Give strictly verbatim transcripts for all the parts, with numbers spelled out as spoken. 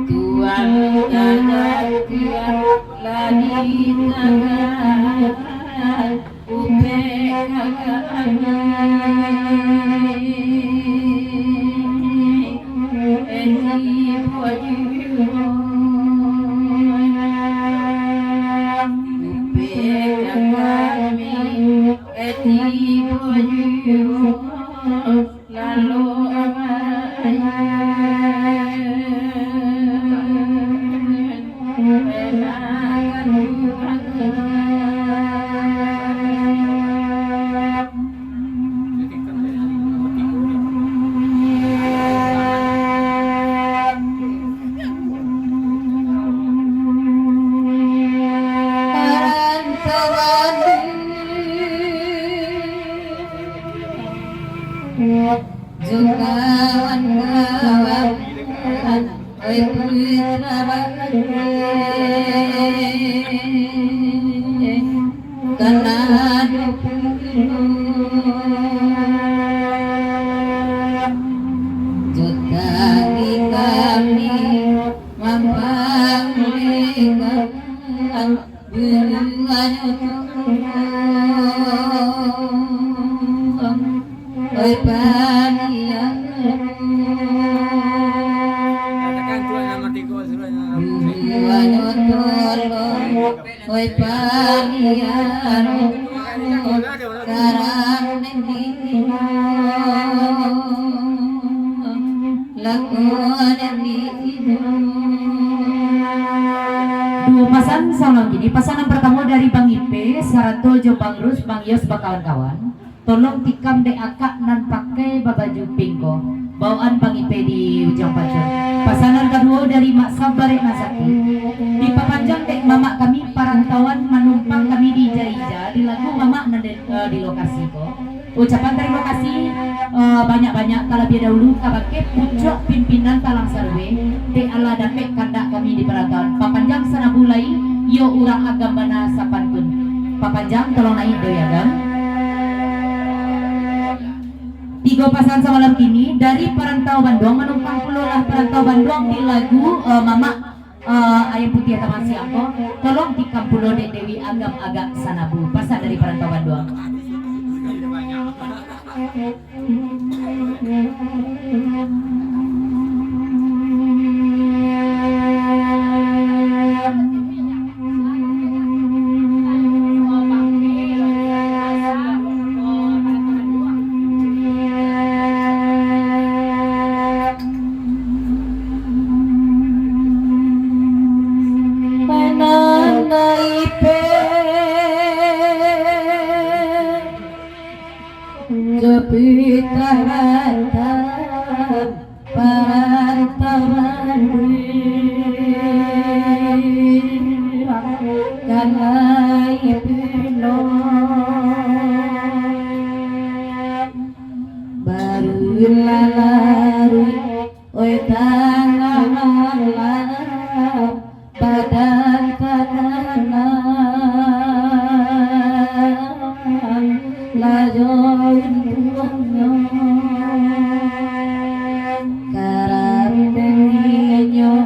Tuan tagak, Tuan lah ditagak. Lalu Jugawan kawan, oi putra bakti, kana dupulu. Jutangi kami mampanglingkan. Buruanyo tolong, oi paniang. Buruanyo tolong, oi paniang. Karang nini. Duo pasan salam kini. Pasan nan partamo dari Bang Ipe, sarato jo Bang Rus, Bang Yos, bakawan-kawan. Tolong tikam dek akak nan pakai babaju pink ko. Bawaan Bang Ipe di ujuang pacun. Pasan nan kaduo dari Mak Sabarek Nazaki. Dipapanjang dek mamak kami parantauan manumpang kami di Ija-Ija, di lagu mamak nan di, eh, di lokasi ko. Ucapan tarimo kasih, eh, banyak-banyak talabiah dahulu kabake pucuak pimpinan Talang Sarue, dek alah dapek kandak kami di parantauan. Papanjang sanabu lai, iyo urang agam bana sapantun. Papanjang, tolong naiak Dewi Agam. Tigo pasan samalam kini, dari parantau Banduang, manumpang pulolah parantau Banduang di lagu, eh, mamak. Eh, Ayam Putiah Taman Siang ko, tolong tikam pulo dek Dewi Agam agak sanabu, pasan dari parantau Banduang. Panandai pe jo pitaran parantauan kanai pulo. Barulah laruik, oi tangah malam, badan tatanam, lajo untuangnyo, karang teninyo.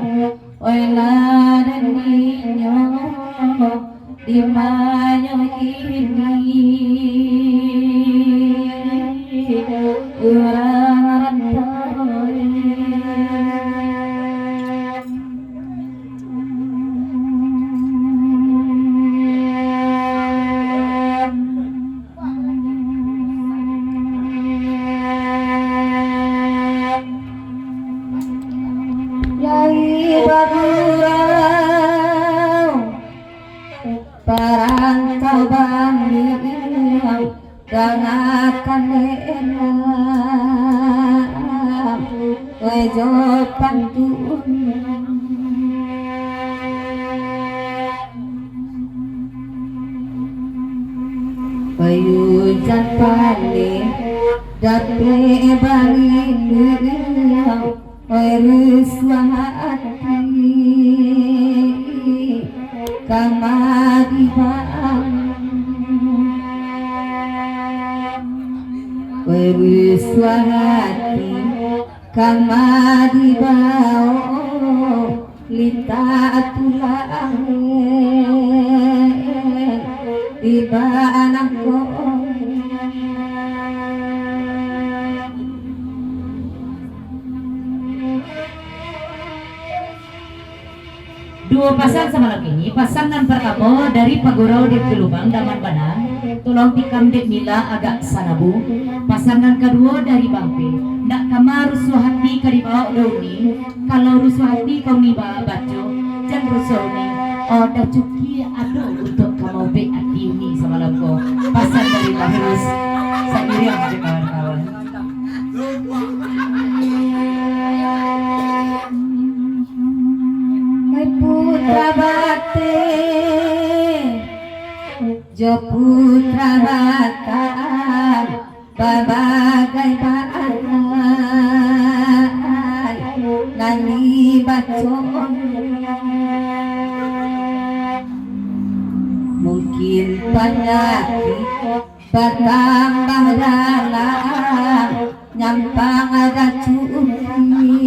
Pagurau, parantau Baliau, dangakan dengar, weh jo pantun. Weh ujan paneh, dapek barindu, weh rusuah ati, kama dibawo. Weh rusuah ati, kama dibawo, lintak tulang di banangko. Duo pasan samalam kini, pasan nan partamo dari Pagurau di Tulubang, Daman Bana, tolong tikam dek Mila agak sanabu. Pasan nan kaduo dari Bang Pe, ndak kama rusuah ati ka dibawo dek uni, kalau rusuah ati ka uni ba-, baco, jan rusuah uni, oh, dacuki ado untuak ka maubek ati uni samalam ko. Pasan dari Bang Rus, sairiang jo kawan-kawan. Putra Bateh jo Putra Batak, babagai bana nan dibacon. Mungkin panyakik batambah dalam, nyampang dacuki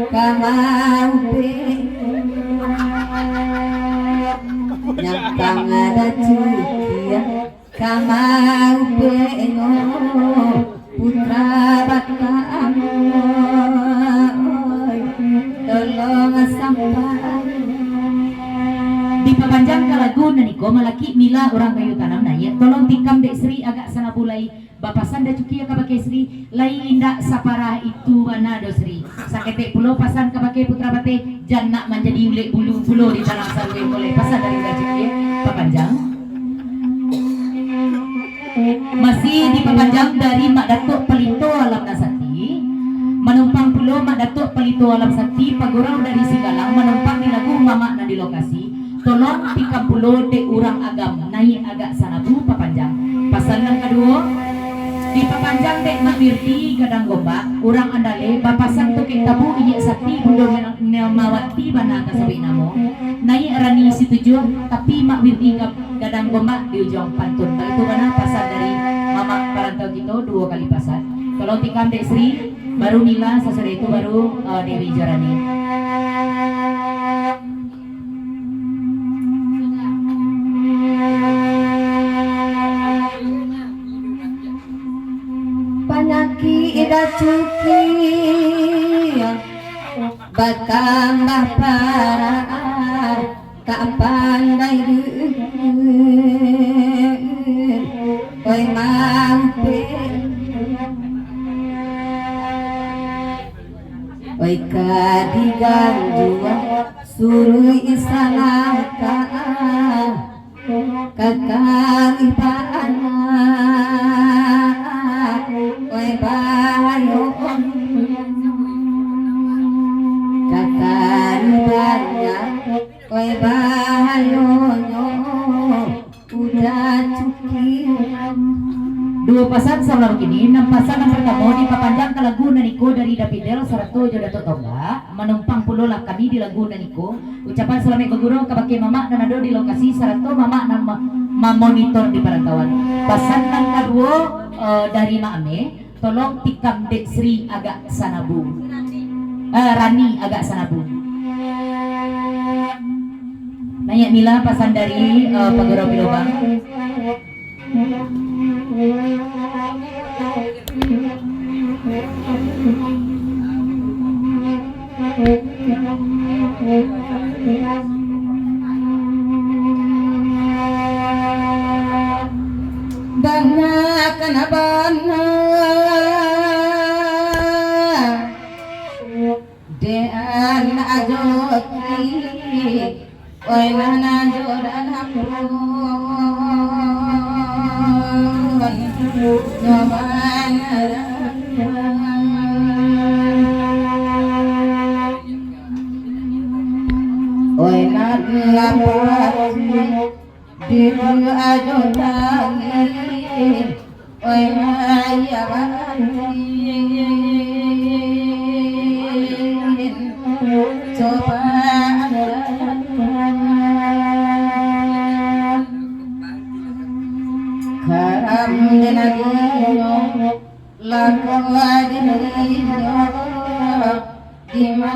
ka maubek. Nyampang dacuki ka maubeknyo Putra Batak, tolong sampai. Dipapanjang ka lagu nan iko, malakik Mila urang Kayu Tanam naiak, tolong tikam dek Sri agak sanabu lai. Bapasan dacuki ka bakeh Sri, lai indak saparah itu bana doh Sri. Saketek pulo pasan ka bakeh Putra Bateh, jan nak manjadi ulek bulu pulo di tanah saruwe koleh. Pasan dari dacuki, papanjang. Masih dipapanjang dari Mak Datuak Palito Alam Nasati. Manumpang pulo Mak Datuak Palito Alam Sakti, Pagurau dari Singgalang, manumpang di lagu Mamak nan di lokasi. Tolong tikam pulo dek urang Agam, naiak agak sanabu, papanjang. Pasan nan kaduo, dipapanjang dek Mak Wirdi Gadang Gombak, urang Andale, bapasan tukek tabu, inyiak Sakti, Bundo Mel-, Melmawati, bana tasabuik namo. Naiak Rani Situjuah, tapi Mak Wirdi Gab-, Gadang Gombak di ujuang pantun. Baitu bana pasan dari mamak parantau kito, duo kali pasan. Tolong tikam dek Sri, baru Mila, sasudah itu baru, eh, Dewi Jorani. Panyakik dacuki batambah parah, tak pandai deh, oi mampek. Oi ka diganjua suruik salangkah, ka karibaan, oi bahayo. Ka karibaan, oi bahayonyo. Udah cukup. Duo pasan samalam kini, nan pasan nan partamo dipapanjang ka lagu nan iko dari Davidel sarato jo Datuk Tonggak, manumpang pulolah kami di lagu nan iko. Ucapan salamaik bagurau kabake mamak nan ado di lokasi sarato mamak nan ma-, mamonitor di parantauan. Pasan nan kaduo, eh, dari Mak Ameh. Tolong tikam dek Sri agak sanabu. Eh, Rani agak sanabu. Naiak Mila pasan dari, eh, Pagurau Pilobang. Banyak kana bana Dean ajo ki, oi nan ajo dalam pun, nyoman. Oi nan lapar, di ajo tangih. Oi, ayah batin, coba karam di nadinyo, laku di nadinyo. Dima,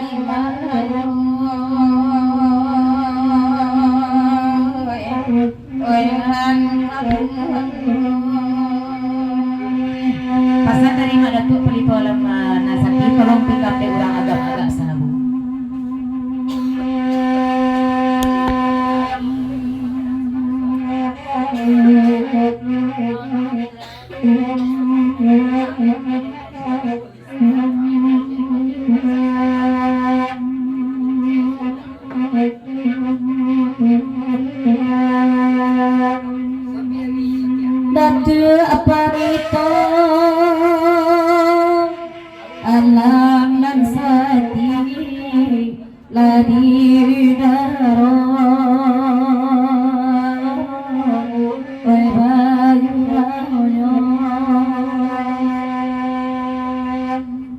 dima, pasan dari Mak Datuak Palito Alam, ah, Nasaki, tolong pick up dek urang agak-agak sana, Bu. Datuak Palito Alam nan sati, lah di daro, oi, bayu raunyo.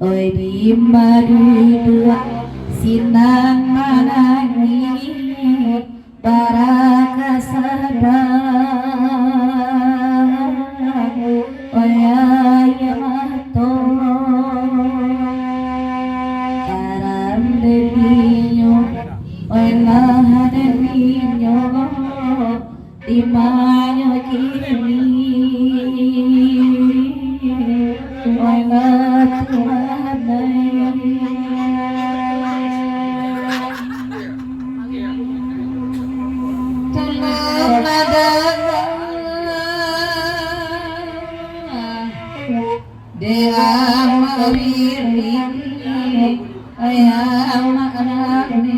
Oi, dima duduak sinan manangih, bara kasadang, oi, aia mato. Karam dek inyo, oi, lah dek inyo, di ma nyo kini, oi, lah Tuhan ai. Tulung lah danga. Dek amak Wiring, ayah amak Rame,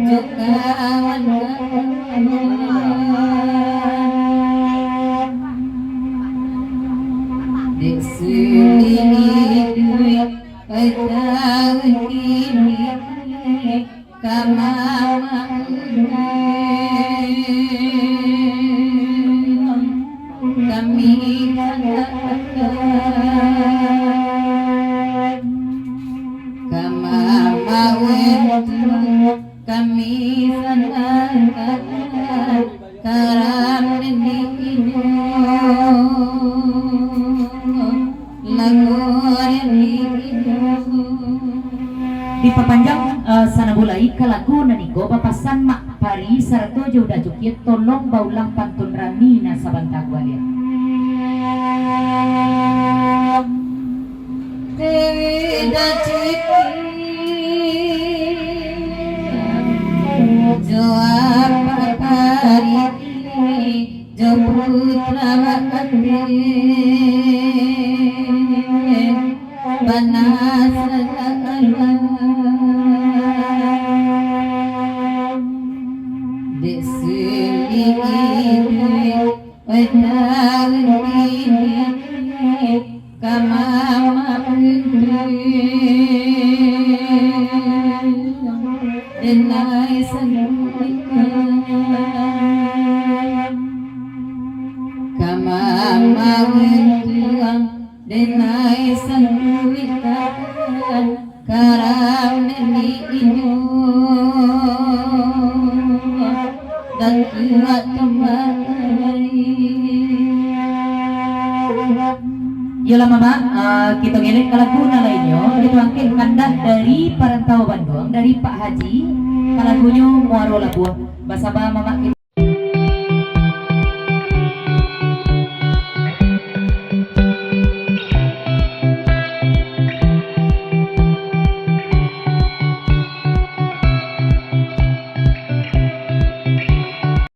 jo kawan-kawan. Dek sulik iduik, ai taun kini, Ka mama untuang kami katakan, ka mama untuang kami sanangkan. Karam dek inyo, lagu dek inyo. Dipapanjang, eh, sanabulai ka lagu nan iko bapasan Mak Pari sarato jo Uda Jokiet, tolong baulang pantun rami nan sabanta ko alia. Dewi Daciki jo Apak Pari jo Putra Bakti bana salah. Dek sulik iduik, oi taun kini, ka mama untuang denai sanduikkan. Ka mama untuang denai sanduikkan. Karam dek inyo, Datuak Tumbal. Iyolah, Mamak, ah, kito gelek ka lagu nan lainnyo, kito angkek kandak dari Parantau Banduang, dari Pak Haji, ka lagunyo Muaro Labuah. Basaba, Mamak, kito